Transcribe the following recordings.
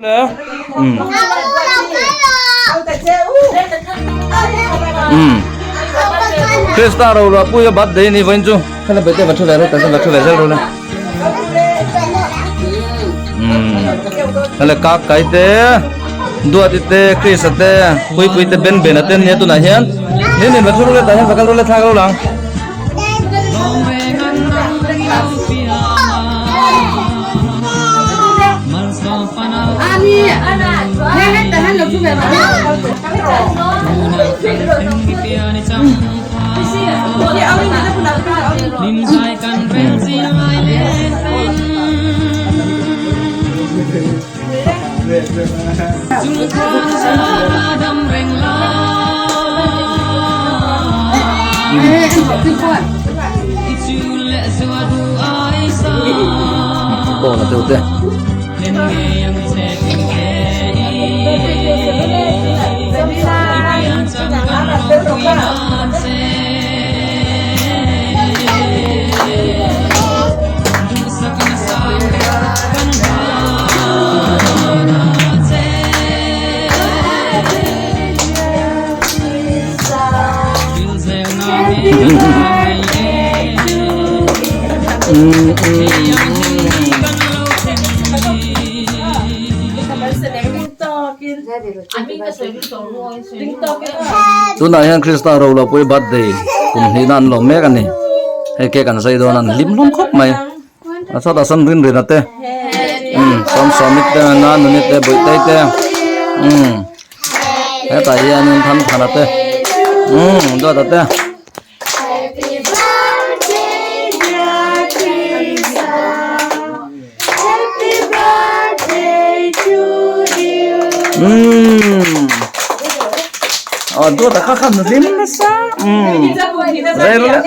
Um. Krista ro lo pui a birthday ni vain chu khala bete va thu ve ro ta va thu ve zel ro le um khala ka kai te duat te Krista te pui pui te ben ben aten nia tunah hian nin nin va thu ro le ta hian va kal ro le thak ro lang Bona deuh te. Tunah hian Krista Rolopui birthday kum hnihna an lawm mek a ni. Hei cake an zai dawn a an hlim hlawm khawp mai. A chhuatah sawn rin rin a te umm sawm sawmi te na nuni te bawihte te umm hetah hianin than thana te umm dawt a te. Umm aw dawt a kha khan hlim nasa umm rei rawh le.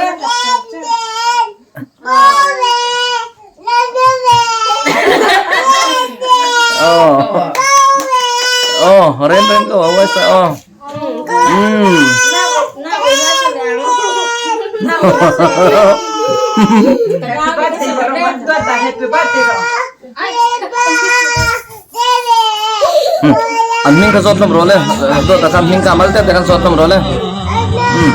Oh. Oh, ren ren ko awai sa oh. Mm. An hming kha zawt hlawm rawh le. Dawt a kha hming ka mal te te khan zawt hlawm rawh le. Mm.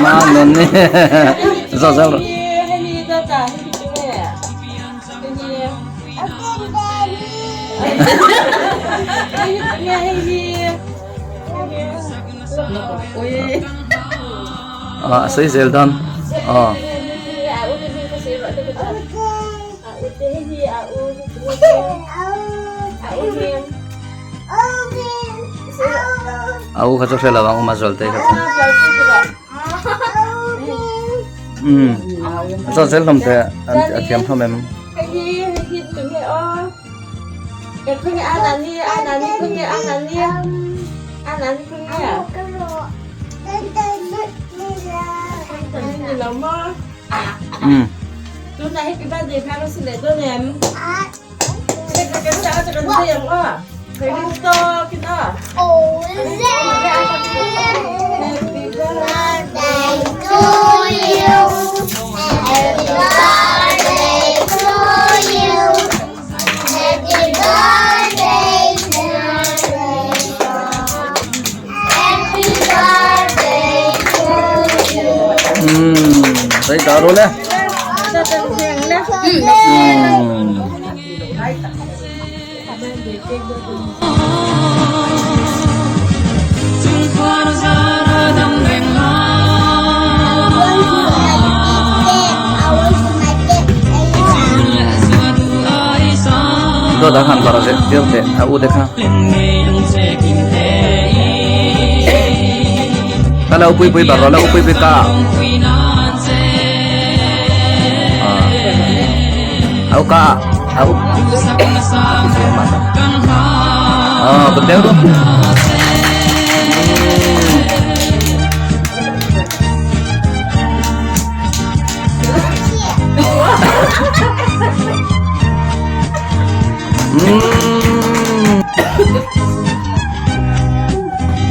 Ma non ni. Zo zo. À, sei zel dan. À. A u kha chu hre lo ang uma zual te kha chu. Um a zawt zel hlawm te a thiam hlawm em. Um. Umm dai ta ru le. Umm. Dawt a khan para zet tir teh a u te kha. Ka lo pui pui bar lo pui pui ka. Au ka au. Ờ, bật đeo luôn.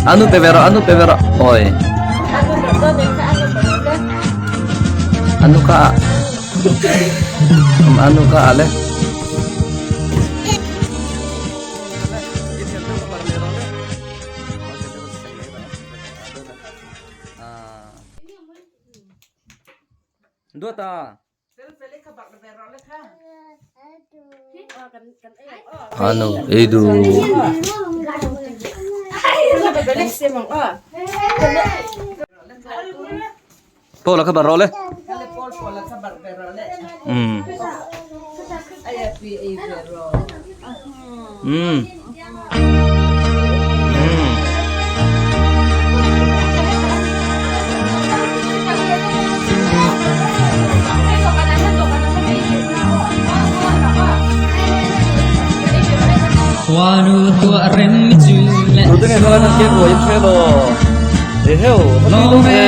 Anu pe ve rawh anu pe ve rawh awi. Anu kha ah anu kha ah le. Duata. Anu ei du. Paula kha bar rawh le. Um. Um. Um. Tute nge khalan an cake ruai in hre law. E heu, a tui dawn hle.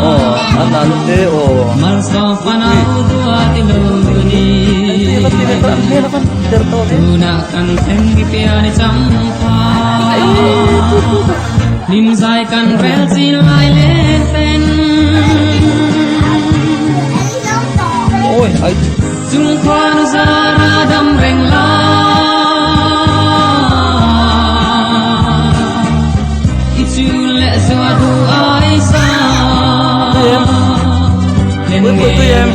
Aw, an nanu te aw. Ôi, ai. Tui em.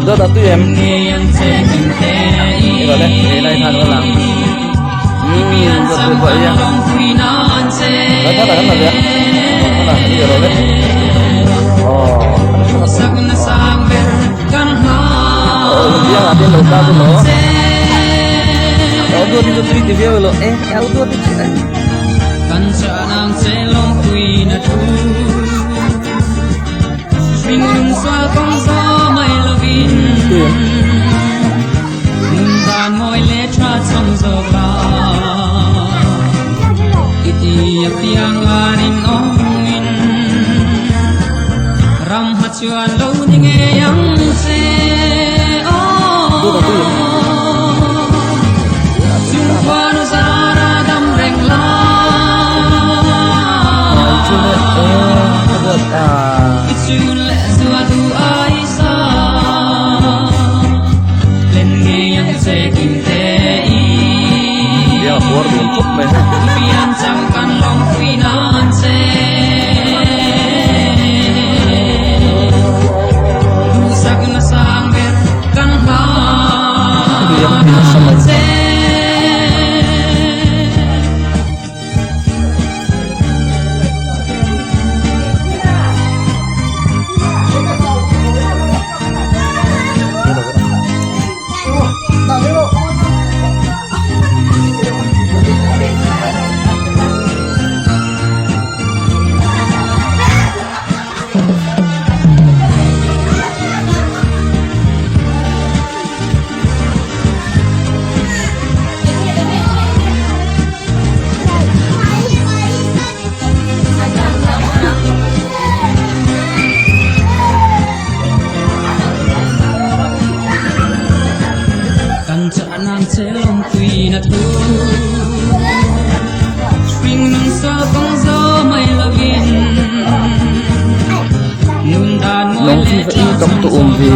Dawt a tui em? Ilo le, ei lai than ka lang. Dawt tui pawh ei a. Lai than a kan la ve a. Kan la ilo le. Oh, biang ah te lo ta te lo. Alo duat chu tui ti viau ilo. E, alo duat ti chu. Biang a puar dun khawp mai hei. Biang hi nasa mai. Nong phi va i tam tu um ve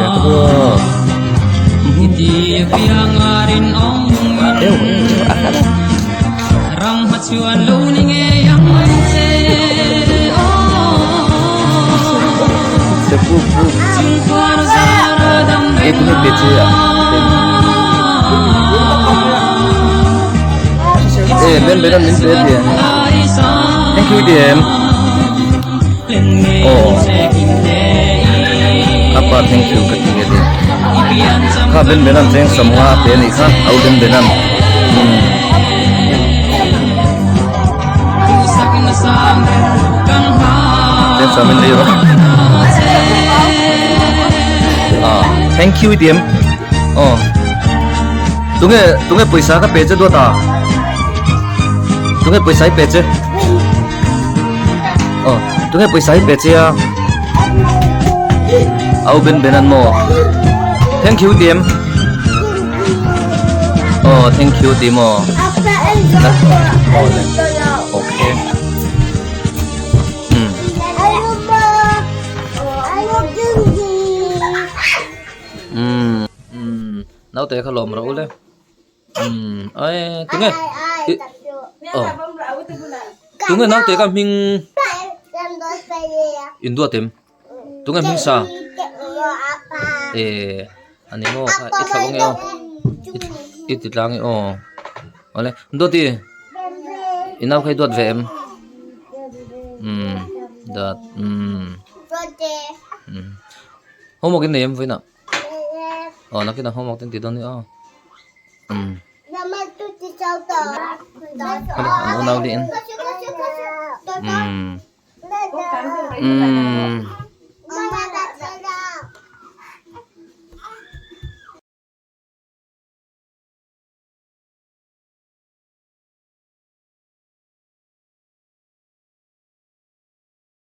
ka duak. Eu eu a E tunge pe che a E ben ben an min pe ti Thank you ti em Oh Apa thank you ka ti nge ti Kha ben ben an cheng samnga pe ni kha au ben ben an Cheng samin ei rawh Ah thank you ti em Oh Tunge tunge pawisa ka pe che duat a Tunge pawisa i pe che Oh tunge pawisa i pe che a Au ben ben an maw Thank you ti em Oh thank you ti maw Okay Hmm. Hmm. Hmm. Naute kha lawm rawh u le. Hmm. Ai tunge. Oh. Tunge naute ka hming induat em. Tunge hming sa. Eh ani maw kha i thlauh ange aw. I ti tlang e aw. Awle duati i nau kha i duat ve em. Hmm. Duat. Hmm. Homework in nei em vawiinah. Aw nakinah homework te an ti dawn nia aw. Umm. Khawle an unau leh in. Umm. Umm.